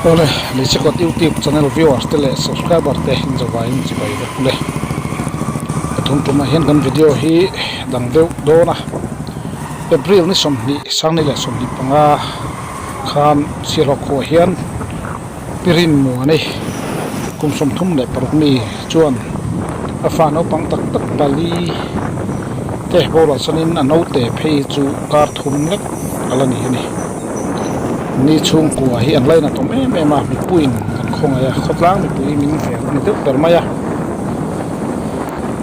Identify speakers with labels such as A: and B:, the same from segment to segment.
A: Awle, Leisekawt YouTube channel viewers te leh subscriber te inzawvaiin chibai vek ule. Pathum tumah hian kan video hi dang deuh dawn a, April ni 20 2025 khan Sialhawk khuah hian Pirin Muani kum 36 mi chuan a fa naupang tak tak pali te boral sanin a naute phei chu kar thum lek a la ni a ni. Ni chhungkua hi an lainat awm em em a, mipuiin an khawngaih a, khawtlang mipui min vel a ni deuh ber mai a.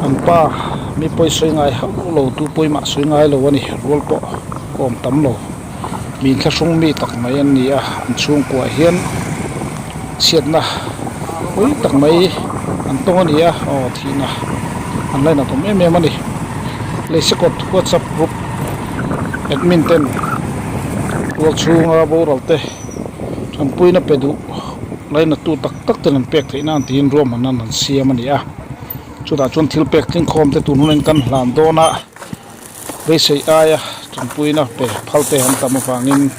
A: An pa mi pawi sawi ngai hauh lo tu pawimah sawi ngai lo a ni, rual pawh kawm tam lo. Mi inthlahrung mi tak mai an ni a, an chhungkuah hian chhiatna pui tak mai an tawng a ni a, aw thihna an lainat awm em em a ni. Leisekawt WhatsApp group admin ten tual chhunga boral te tanpuina pe duh lainattu tak tak ten an pek theih nan tiin ruahmanna an siam a ni a, chutah chuan thil pek tlingkhawm te tun hunin kan hlan dawn a. Beisei aia tanpuina pe phal te an tam avangin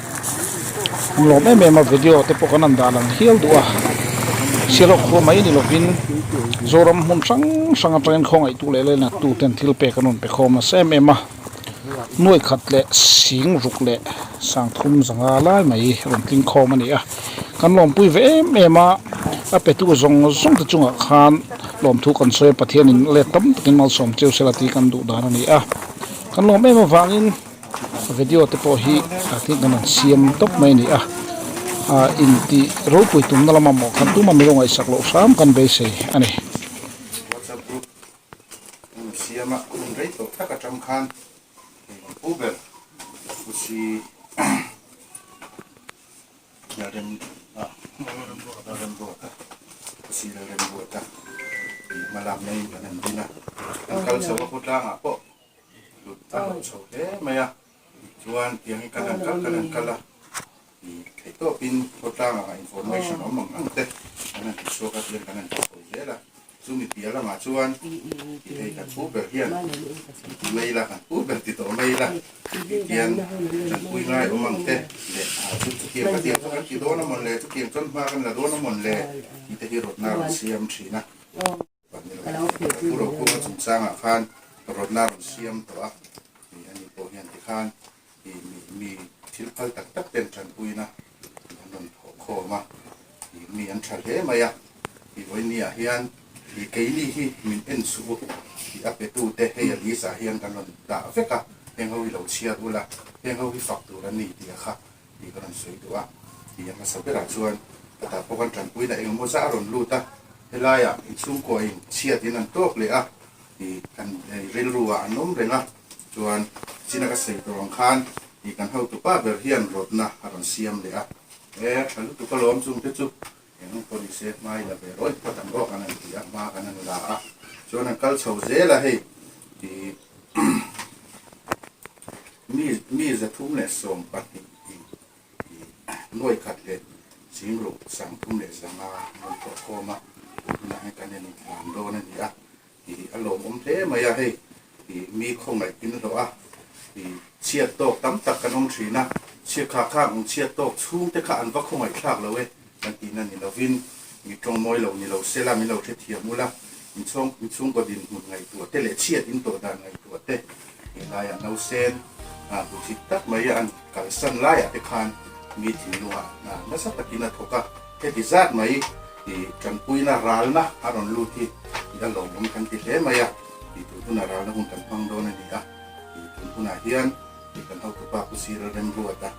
A: an lawm em em a, video te pawh kan han dah lang hial duh a, Sialhawk khua mai ni lovin Zoram hmun hrang hrang atangin khawngaihtu leh leinattu ten thil pek an rawn pe khawm nasa em em a, nuai khat leh sing ruk leh sang thum zanga lai mai rawn tling khawm a ni a, kan lawmpui ve em em a, a petu zawng zawng te chungah khan. Lawmthu kan sawi a, Pathianin let tam takin malsawm cheu sela tih kan duh dan a ni a. Kan lawm em avangin video te pawh hi a thil kan rawn siam tawp mai a ni a. Ah intih ropui tumna lama mawh khan tuma milo ngaihsak loh hram kan beisei a ni.
B: WhatsApp group kan siam a, hun rei tawh tak atang khan hei kan pu ber Pu Si Kan kal chho a khawtlangah pawh hlut a hlawh chho hle mai a, chuan tiang hi kan han kal kan han kal a, ih theih tawpin khawtlangah information awm ang ang te kan han ti chhuak a, tiang kan han ti chho zel a. Chumi piah lamah chuan i hei kan pu ber hian ti mai ila, kan pu ber ti tawh mai ila tih hian tanpui ngai awm ang te leh ah chu chutiang ka tiang chu kan ti dawn a mawn le, chutiang chuan hma kan la dawn a mawn le tih te hi rawtna rawn siam thin a. Pu Rokunga chungchangah khan rawtna rawn siam tawh a, ani pawh hian tikhan mi thil phal tak tak ten tanpuina an rawn thawh khawm a, mi an tha hle mai a, i vawinia hian i keini hi min en suh u tih a pe tu te hei a list ah hian kan rawn dah vek a, heng ho hi lo chhiar ula, heng ho hi fak tur an ni tih a kha tih ka rawn sawi duh a, ti a hmasa berah chuan ka tah pawh kan tanpuina engemaw zah a rawn lut a, helaiah inchhungkua in chhiat in an tawk leh a, i kan rilru ah an awm reng a. Chuan china ka sawi tawh ang khan ih kan hotupa ber hian rawtna a rawn siam leh a, e tha lutuk alawm chungte chu eng pawh ni se hma i la ve rawih phawt ang aw kan han ti a, hma kan han la a, chuan an kal chho zel a hei ih mi mi 320 in ih nuai khat leh singruh 305 an rawn thawh khawm a, tunah hian kan en inhlan dawn a ni a. Ih a lawmawm hle mai a, hei ih mi khawngaih in hlawh a, ih chhiat tawk tam tak kan awm thin a, chhiat kha kha ang chhiat tawk chhung te kha an va khawngaih thlak lo e kan tihna ni lovin mi tawng mawi lo ni lo sela min lo hrethiam ula, in chhawng in chhungkaw dinhmun ngaihtuah te leh chhiat in tawh dan ngaihtuah te helaiah nausen ah hmuhsit tak mai an kalsan laiah te khan mi thinlungah nasa takin a thawk a. Heti zat mai i tanpuina ralna a rawn lut hi i a lawmawm kan ti hle mai a, i tun huna ralna hun kan hmang dawn a ni a, i tun hunah hian i kan hotupa Pu Sir Remruata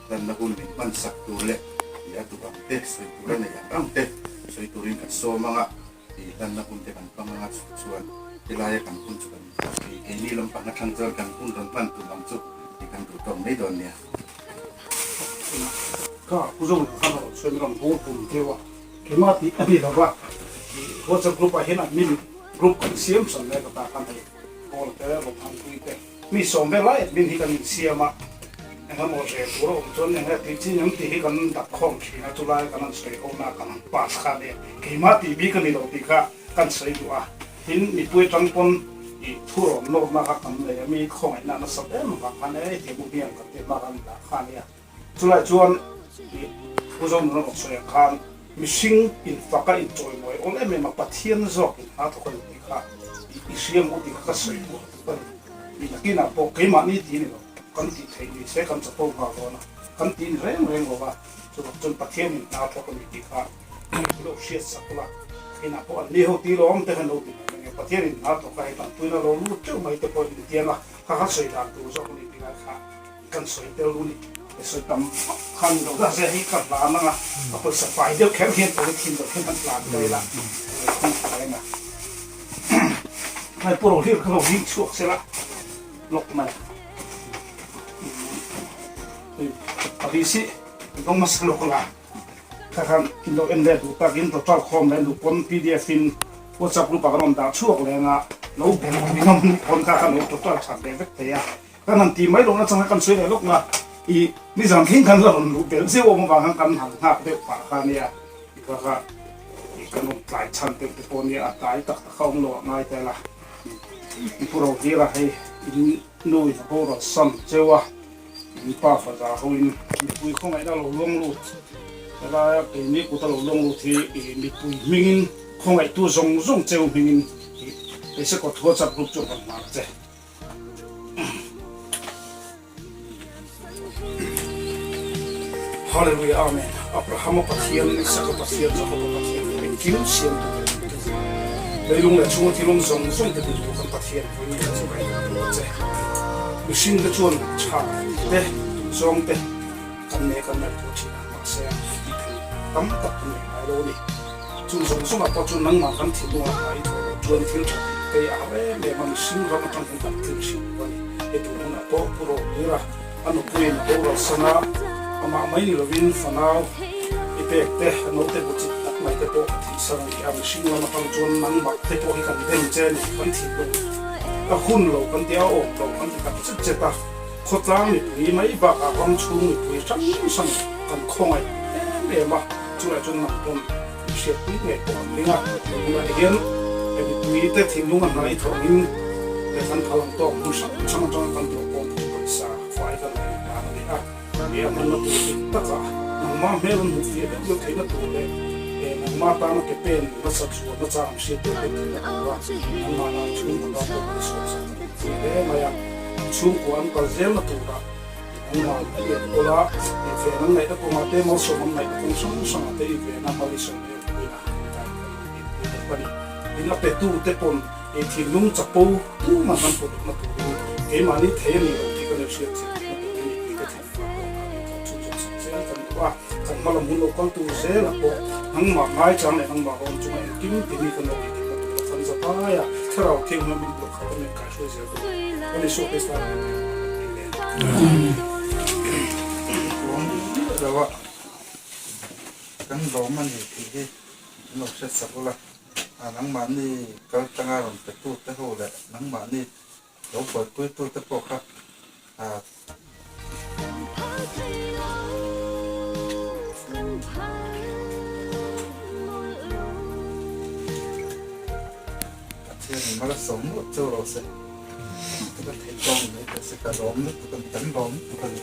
B: lanna hun min hman sak tur leh i a duh ang te, sawi tur a neih ang ang te sawi turin kan sawm ang a, i lanna hun te kan hmang ang a, chu chuan helaia kan hun chu kan keini lampang atang chuan kan hun rawn hman tum ang chu i kan duh tawk mai dawn nia.
A: Ka pu zawng in khan a rawn sawi ram bawng pum deuh a, keimah tih a ni lo va, WhatsApp group ah hian admin group kan siam san mai ka ta khan hei call te Rawnghanpui te mi sawm vel lai admin hi kan insiam a, engemaw rel tur a awm chuan enge tih chin em tih hi kan dak khawm thin a, chulai kan han sawi ho na kan han pass kha ania, keimah tih bik a ni lo tih kha kan sawi duh a. Tin, mipui atang pawn i thu rawn nawrna kha kan nei a, mi khawngaihna nasat em avang khan e hetiang u hian kan ti hma kan dah kha a nia. Chulai chuan i Pu Zonuna rawn sawi ang khan mihring infaka inchawimawi awl em em a, Pathian zawkin hna thawk a ni tih kha i hria maw tih kha ka sawi duh tuk a ni. Mi nakinah pawh keimahni ti ni lo, kan tih theih ni se kan chapo nghal dawn a, kan tih ni reng reng lo va, chuvang chuan Pathianin hna thawk a ni tih kha i lo hriat sak la, nakinah pawh an ni ho ti lawm te khan lo ti mai mai nge, Pathianin hna thawk a hei tanpuina lo lut teuh mai te pawhin intiang a, kha kha sawi dan tur zawk a ni tih lai kha. Kan sawi tel u ni. Ka sawi tam vak kha ni lo dah zia hi ka hlan ang a, ka pawisa fai deuh kher hian polythene deuh hian kan hlan ta ila, ka lo thawng fai ang a. Hei pu Rohlir kha lo hing chhuak se la lawk mai. Hei pali si dawng hmasa lawk la. Kha khan in lo en leh duh takin total khawm leh duh pawn pdf in WhatsApp group ah kan rawn dah chhuak leng a, lo bel pui ngam pawn kha khan lo total that leh vek thei a. Kan han ti mai lohna changa kan sawi leh lawk na i nizan thleng khan la rawn luh belh zeuh awm avang khan kan han nghak deuh pah kha nia i kha kha i kan rawn tlai chhan deuh te pawh nia a tlai tak tak kha awm lo ah ngai tel a i pu Rohira hei in nu in a boral san cheu a in pa faza ho in mipui khawngaihna lo luang lut helaia keini kuta lo luang lut hi i mipui hmingin khawngaihtu zawng zawng cheu hmingin i Beisekawt WhatsApp group chu a rawn hnar che. Hallelujah Amen Abrahama Pathian Isaka Pathian Jakoba Pathian leh engkim siamtu leh neitu leilung leh chhunga thilawm zawng zawng te dintu kan Pathian vawi kan chibai kan duh a che mihring te chuan tha te duhzawng te kan nei kan ngaihtuah thin a mahse tih theih tam tak kan nei ngai lo a ni. Chu zawng zawngah pawh chuan nangmah kan thinlungah hna i thawh loh chuan thil tha tih te a har em em a, mihring ram atang hian kan tling hrim lo a ni. He tur hunah pawh Pu Rohlira a nupuiin a boral san a, amah mai ni lovin fanau i pek te, a naute bu chit tak mai te pawh a thih san a ni a, mihring ram atang chuan nangmah te pawh hi kan dem che a ni, kan thinlung a hun lo kan ti a, a awm lo kan ti tak chet chet a, khawtlang mipui mai bakah ram chhung mipui hrang hrang kan khawngaih em em a. Chulai chuan nang pawn i hriatpui ngei pawh an ring a, tunah hian he mipui te thinlung a hnai thawngin he kan phal ang tawk hmun hrang hrang atanga kan tuah pawh tur pawisa fai kan nei dan a ni a, he a hmanna tur dik takah nangmah hmel an hmuh fiah deuh deuh theihna tur leh he nangmah tana ke pen nasa chuanna chang an hriat deuh deuh theihna tura nangmah nan chhungkaw tan pawh kan sawi sak kan inpui hle mai a, chhungkua an kal zelna turah Nangmah a lian kawl a, i ven an ngaihna kawngah te, malsawm an ngaihna kawng hrang hrangah te i ven a, mal i sawm em puina tlai kan in pui bawk a ni. Tin, a petu te pawn i thinlung chapo tuman an pawlukna turin keimahni thei a ni lo tih ka lo hriat chian theihna turin i puite thinlungah pawh kan inthawh chhunzawm sak zel kan duh a, kan hma lam hun lo kal tur zelah pawh nangmah ngaichang leh nangmah rawn chunga engkim timi kan lo tih theihna tura kan za pai a, Thlarau Thianghlim min buat khat a min kaihruai zel tur kan Isua Krista min pek vang kan ti le.
B: Ruang deuh a kan lawm a ni tih hi an lo hriat sak ula, nangmahni kal tanga rawn pe tute ho leh nangmahni lo buaipui tute pawh kha Pathianin mal a sawm mawlh chu rawh se. Ka thei tawng mai teh se ka lawm lutuk a ni, kan lawm lutuk a ni.